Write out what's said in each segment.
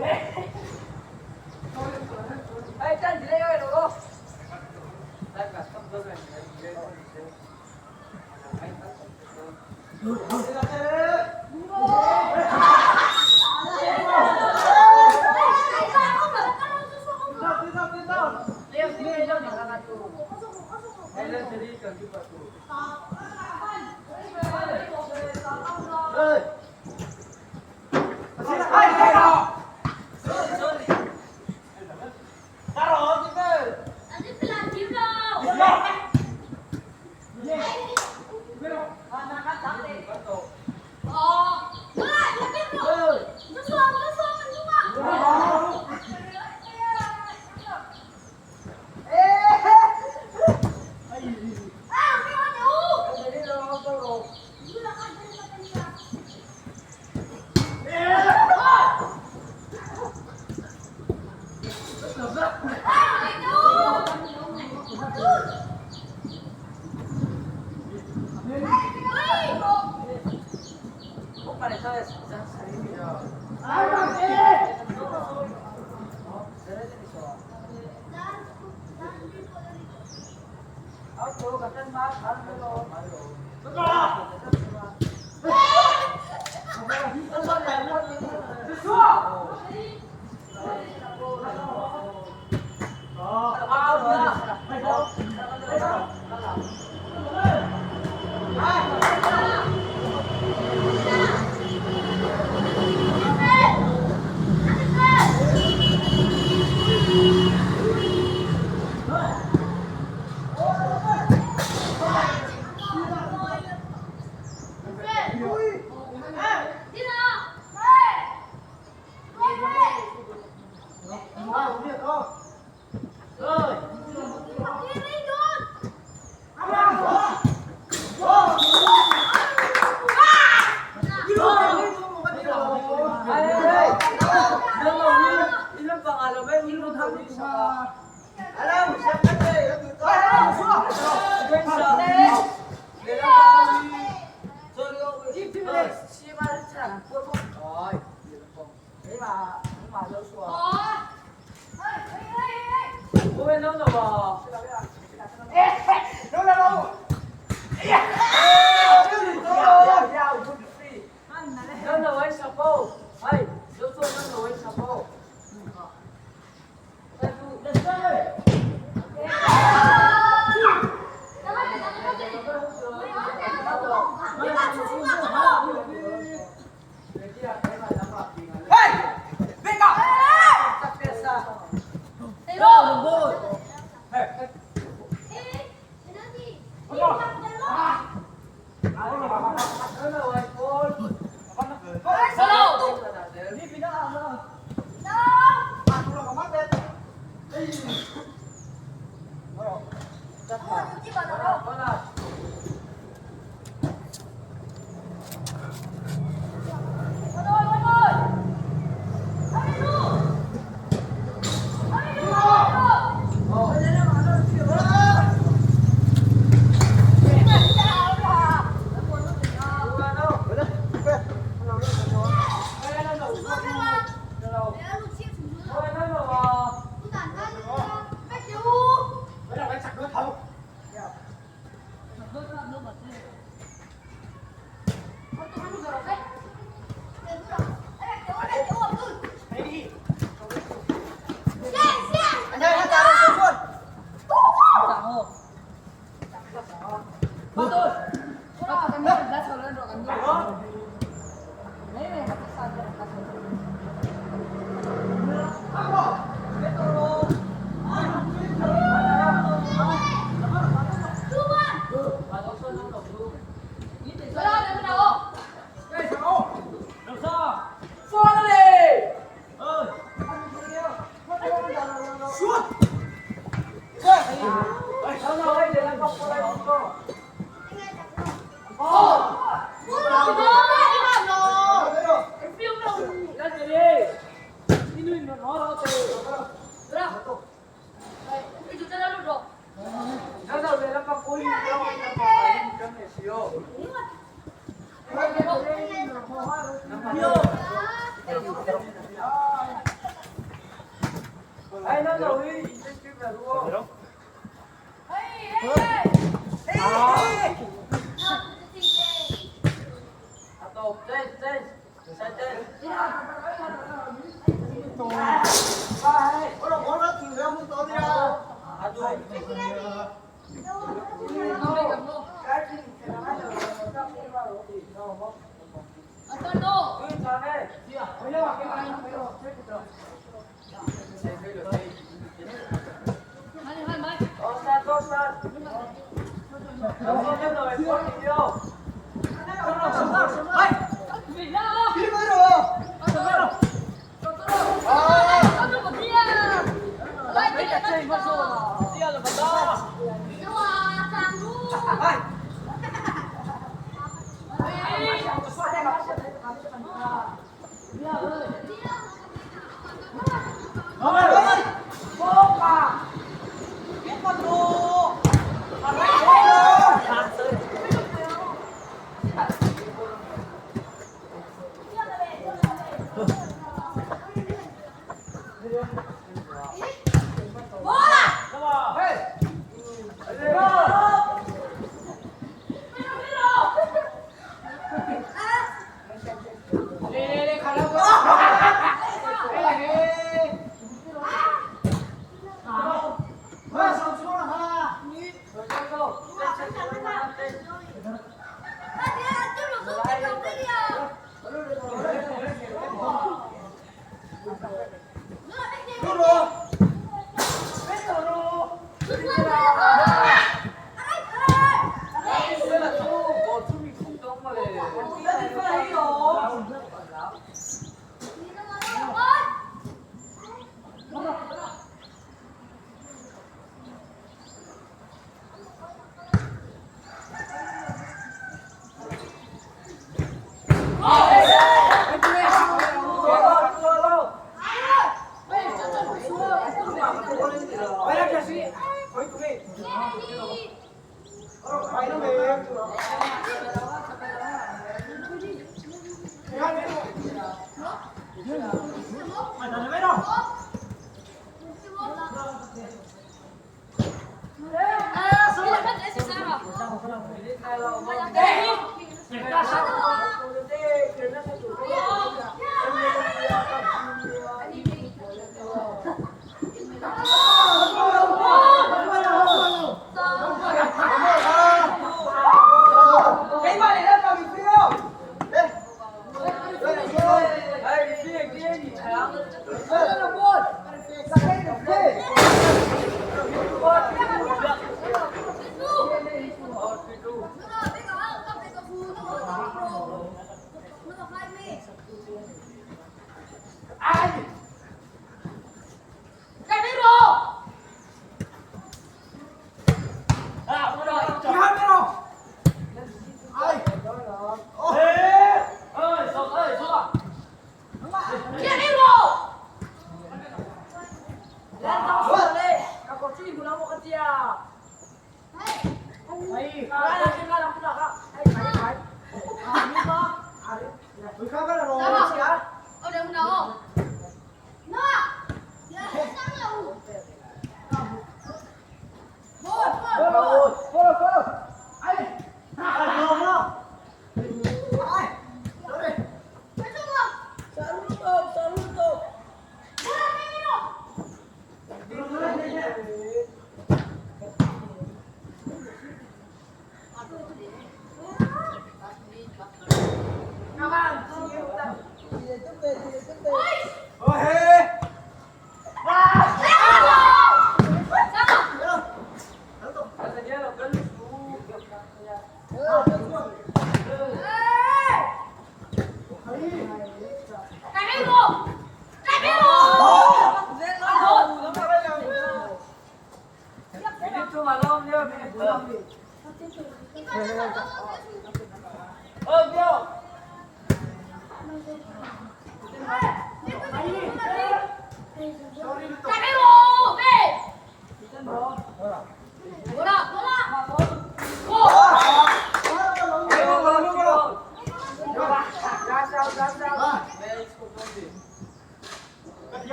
哎，站起来要走。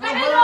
Hãy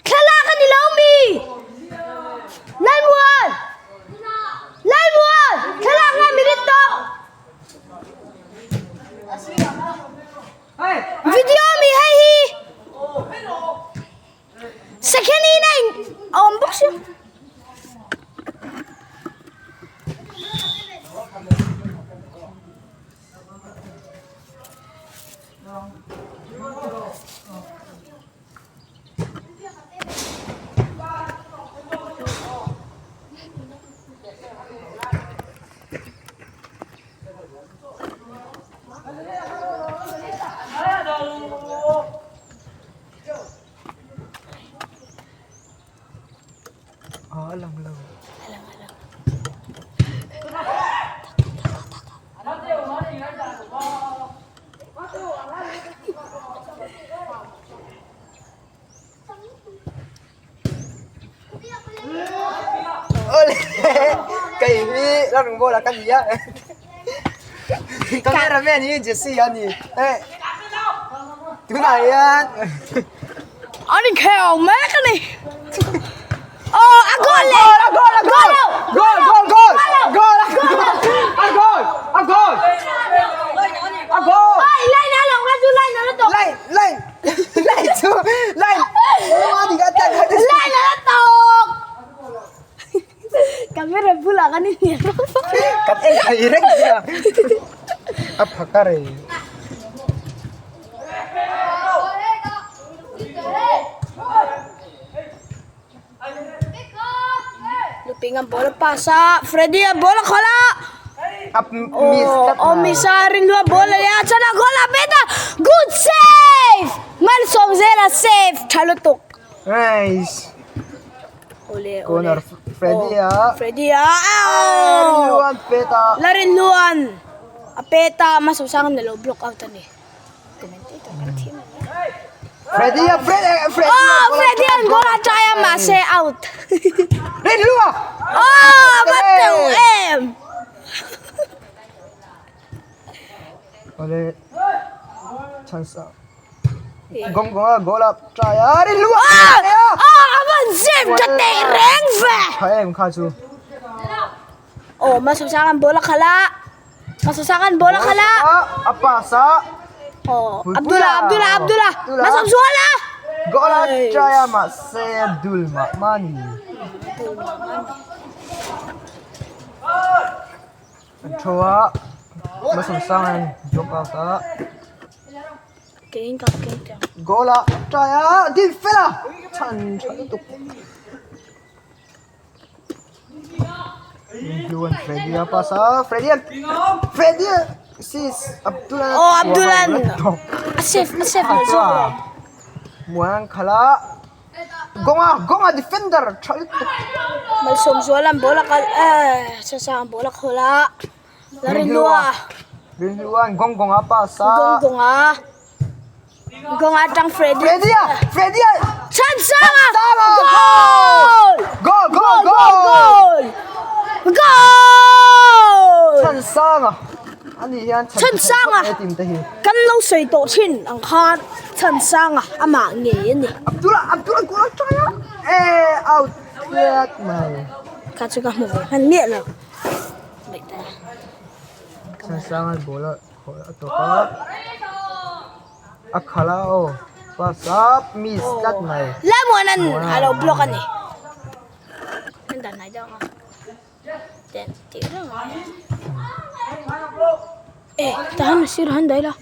Thlalak a ni lo mi? Lalmuan! Lalmuan! Thlalak nga minute tawh! Video mi hei hi second in a in a awm bawk sia. Kei hi Lalrungbawl ka ni a cameraman hi Jesse a ni tunah hian An inkhel mek a ni. Aw a goal le! A goal a goal goal goal goal goal a goal a goal a goal Oi line a lo kha chu line a la tawk. Line line line chu line Line a la tawk. Camera bulah kan ini. Kan en thei reng sia a phak a rei. Luping ang bola pasa. Freddy ang bola khala. A miss tlat Oh, mai. miss a Rinhlua ball a nia chuan a goal a pet a good save! Malsawmzela save tha lutuk. Nice. Ole ole. Corner Freddy a. Freddy a. Oh! Rinhluan pet a. La Rinhluan a pet a Malsawmsanga an lo block out a ni. Commentator kan thiam a ni. Freddy a Freddy Freddy. Oh, Freddy an goal a try a mahse out. Rinhlua. Oh, va teuh em. Ole. Chance a. Gong gong a goal a try a Rinhlua. Oh, oh, a van save ta teh reng ve. Tha em kha chu. Oh, Malsawmsanga an ball a khalh a. Malsawmsanga an ball a khalh a. A pass a. Oh, Abdullah, Abdullah, Abdullah. Malsawmzuala. Goal a try a mahse Abdul Mahmani. Abdul Mahmani. An tho a. Malsawmsanga an block out a. Kein ka kein tiang. Goal a try a din fel a. Chhan tha lutuk. Luan Freddy a pass a Freddy an Freddy sis Abdullah Oh Abdullah a save a save lo zawk Muan khala Gonga Gonga defender tha lutuk Malsawmzuala an ball a kal eh Sasa an ball a khawl a Larinlua Rinlua an Gong Gonga pass a Gong Gonga Gong atang Freddy. Freddy a! Freddy a! Chansanga! Chansanga! Goal! Goal! Goal! Goal! Goal! Goal! Chansanga! Ani hian Chansanga! Team te hi. Kan lo sawi tawh thin ang khan Chansanga amah ngei a ni. Abdullah! Abdullah goal a try a! Eh! Out! Tlat mai. Kha chu ka hmu ve hman miah lo. Chansanga ball a a tawp a. A khalh a aw pass a miss tlat mai. Lemon an a lo block a ni. An dan hnai deuh ang a. Ten tih reng a. Eh tahan a sir han daih la.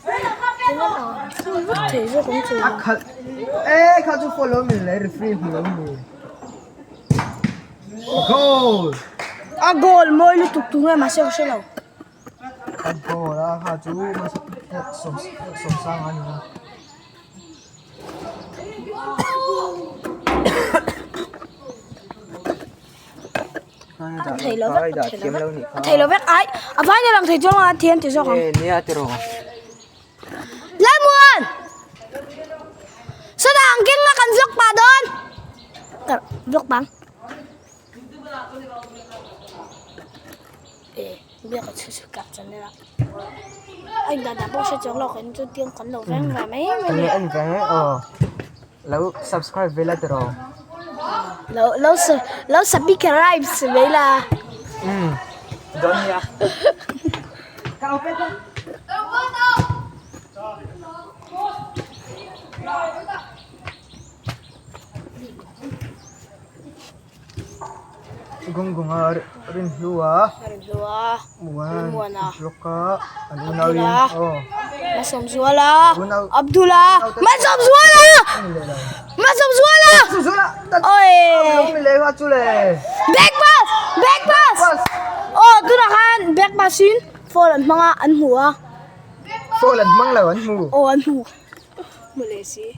Vak thei zawk awm chu. A khalh eh kha chu follow mi le referee hmu lo mi. Goal. A goal mawi lutuk tu nge mahse ka hre lo. A goal a kha chu sawmsang a ni a. A thei lo vek, a thei lo vek, a thei lo vek ai a vai na lang thei chuang a thiam ti zawk ang. Nia tiraw. Lalmuan! Sawtah ang keng nga kan vlog pah dawn. Vlog pang. Eh, biak a chhu chhu kap channel a. Ai da da pawh hre chuang lo kan chu tiang kan lo veng ve mai mai. Kan en ve aw. Lo subscribe ve la tiraw. Lo lo lo subscribe ve la. Um. Don nia. Gunggunga Rinhlua Rinhlua Muana Block-a an unauin aw Malsawmzuala Abdula Malsawmzuala Malsawmzuala Malsawmzuala Oi Lawmi leh kha chu le Back pass Back pass Aw tunah khan back pass in foul an hmang a an hmu a Foul an hmang lo an hmu Aw an hmu Hmu leh si.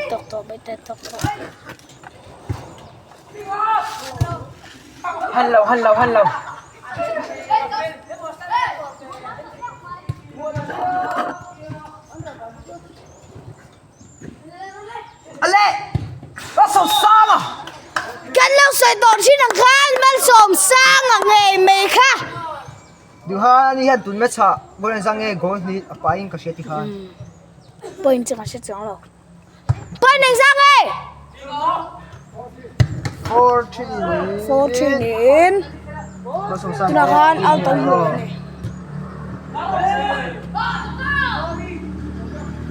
Tawk tawh mai te tawk tawh. Han lo han lo han lo. Ale! Malsawmsanga! Kan lo sawi tawh thin ang khan Malsawmsanga ngei mai kha. Duha ani hian tun match ah goal an zang nge goal hnih a pahin ka hria ti khan. Point chu ka hre chuang lo. Point eng zang nge? 4 3 niin 4 3 niin tunah khan out an hmu a ni.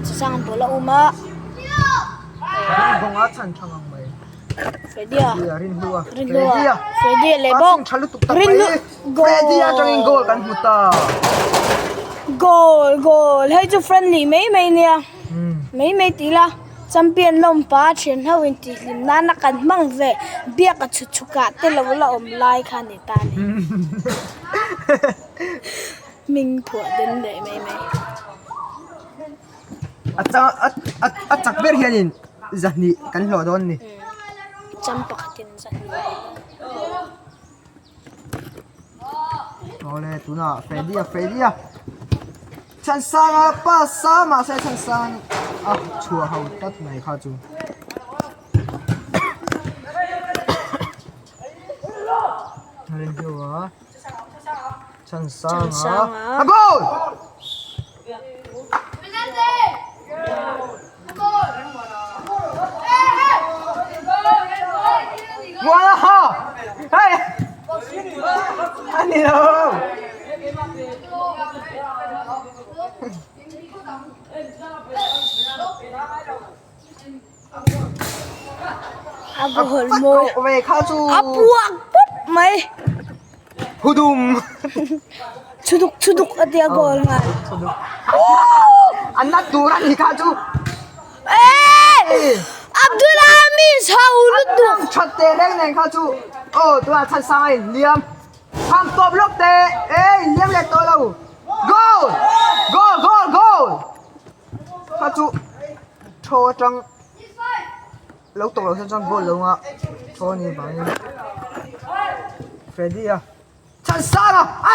Chusang an ball a um a. Rinbawnga chhan tha ngang mai. Freddy-a. Rinhlua. Rinhlua. Freddy-a leh bawk. Tha lutuk tak mai. Freddy-a atangin goal kan hmu ta. Goal goal hei chu friendly mai mai nia. Mai mai tih ila champion lawmpa thian ho in tih hlim nana kan hmang ve biak a chhut chhuk ah te lo la awm lai kha a ni ta a ni. Hming phuah den leh mai mai. A chang a a a chak ber hianin zahnih kan hlawh dawn a ni. Cham pakhatin zahnih. Awle tunah Freddy-a Freddy-a Chhansanga pass a mahse Chhansang a chhuah ho tlat mai kha chu. Rinhlua Chhansanga a goal! Muala ha! Hey! A ni lo! A goal mawi. A puak pup mai. Hudum. Chuduk chuduk a tia goal nghal. An nat tur a ni kha chu. Eee! Abdullah miss ho lutuk. That teh reng nen kha chu. Aw tunah chhan sang a inhliam. Tham tawp lawk teh. Eee inhliam leh tawh lo. Goal! Goal goal goal! Kha chu thaw atang lo tawk loh hian chuan goal lo nga thaw a nih vangin Freddy a chhan sang a a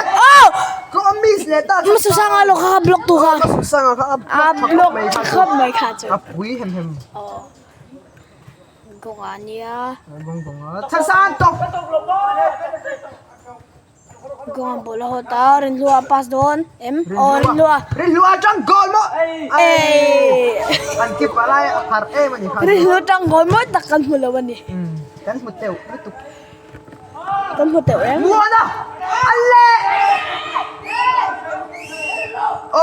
oh a miss leh ta Hmasa sang a lo kha block tu kha hmasa sang a kha a block khawp mai kha chu a pui hem hem Gawng a nia Gawng a chhan sang tawp Goal ball a hawt a, Rinhlua a pass dawn em? Aw Rinhlua. Rinhlua atang goal maw? Ei. An keeper lai a har em a ni kha. Rinhlua atang goal mawi tak kan hmu lo a ni. Kan hmu teuh lutuk. Kan hmu teuh em? Muana! Alle!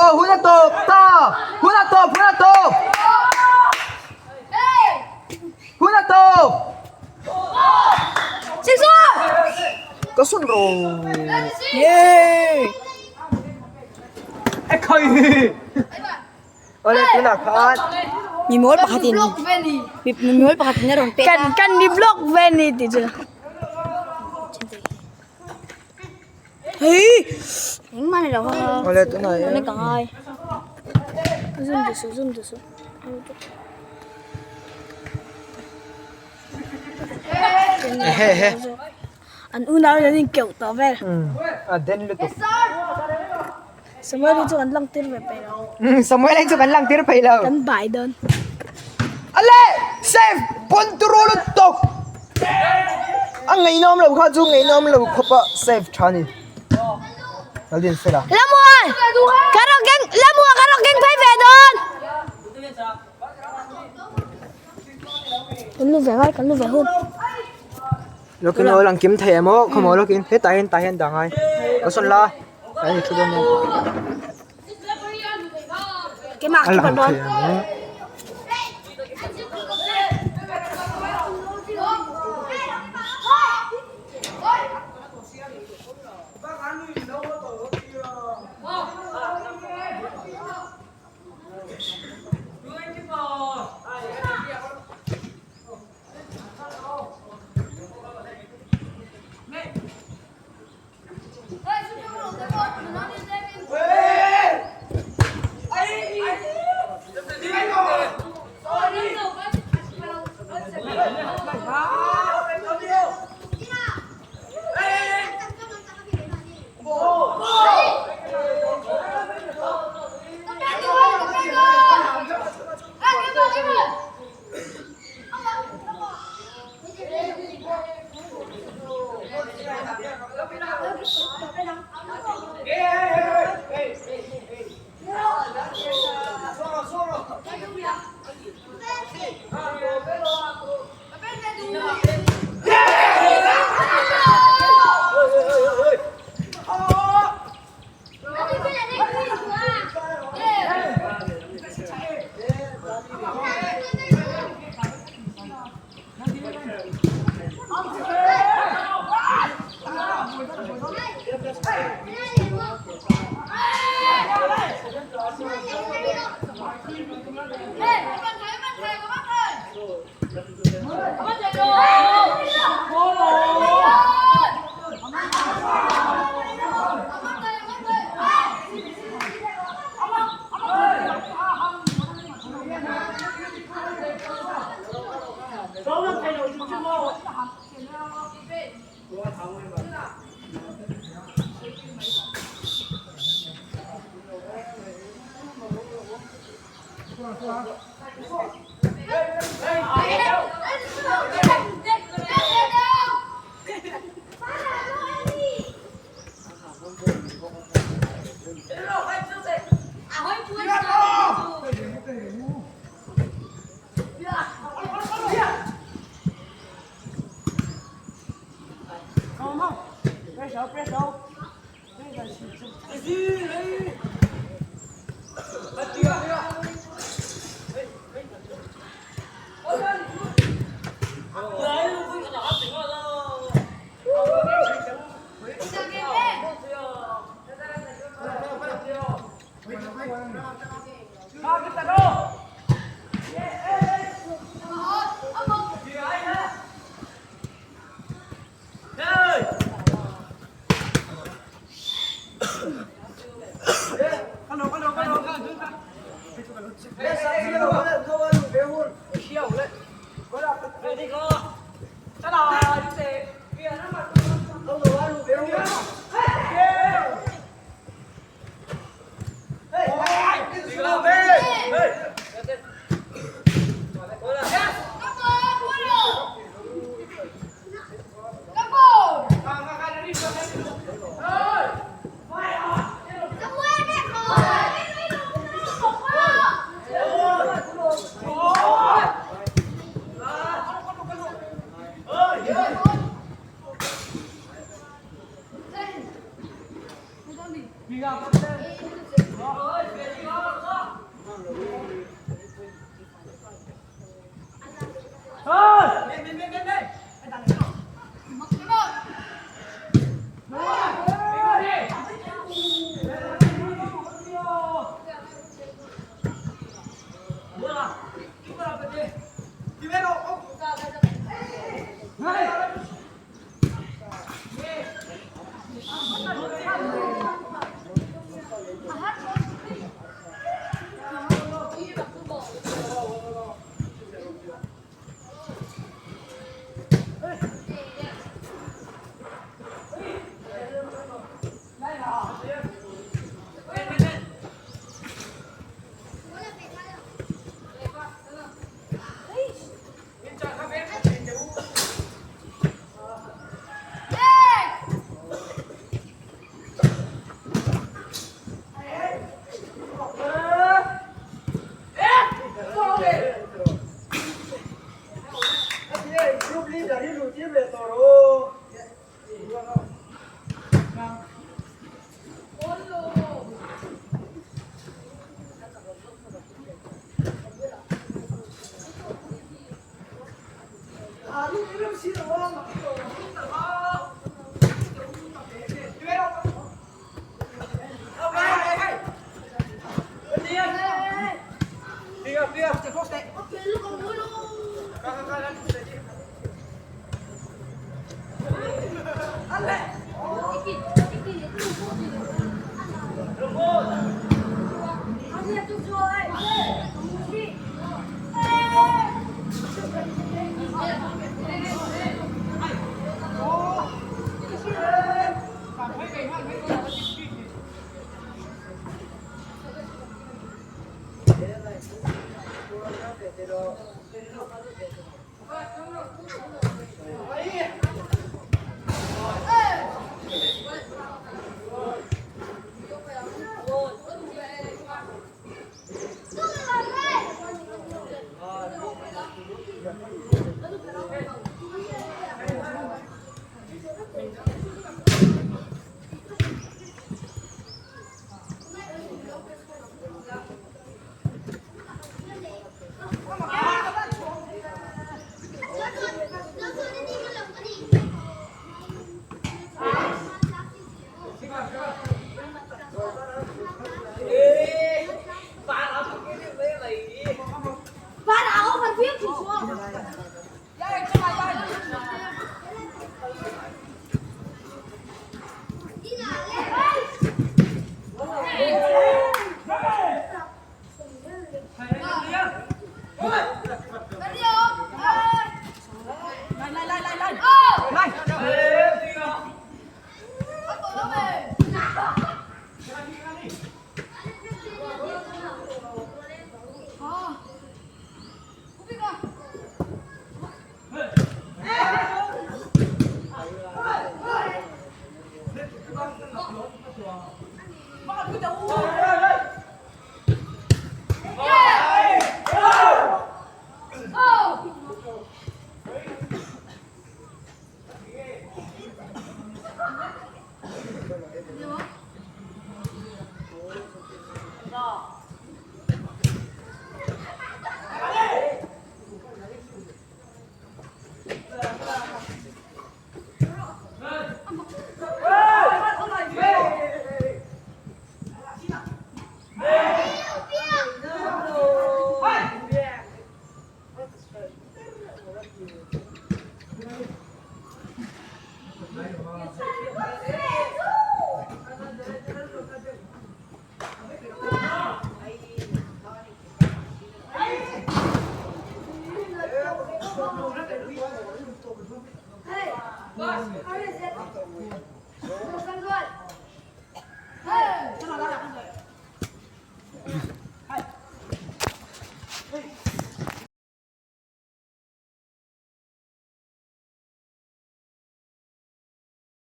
Aw hun a tawp ta! Hun a tawp! Hun a tawp! Hun a tawp! Ka sun ro. Yay! E khai hi. Ole tunah khan. Mi mawl pakhatin mi mawl pakhatin a rawn pet a. Kan kan mi block ve ni ti chu. Hei! Engmah ni lo kha. Ole tunah Ole ka ngai. Zoom tu su zoom tu su. An unau in an inkeuh tawh vel. A den lutuk. Samuel hi chu kan lang tir ve peih lo. Samuel hi chu kan lang tir peih lo. Kan bai dawn. Ale! Save! Pawn turu lutuk! A ngeihnawm lo kha chu ngeihnawm lo khawp a save tha ni. Laldin fela. Lamuan! Ka rawh keng Lamuan ka rawh keng phei ve dawn! Kan lu ve ngai kan lu ve hun. Lokin aw lang kim thei em aw khawmaw lokin hetah hian tah hian dah ngai ka sawn la a ni thu dawn nia Keimah a lang thei ang.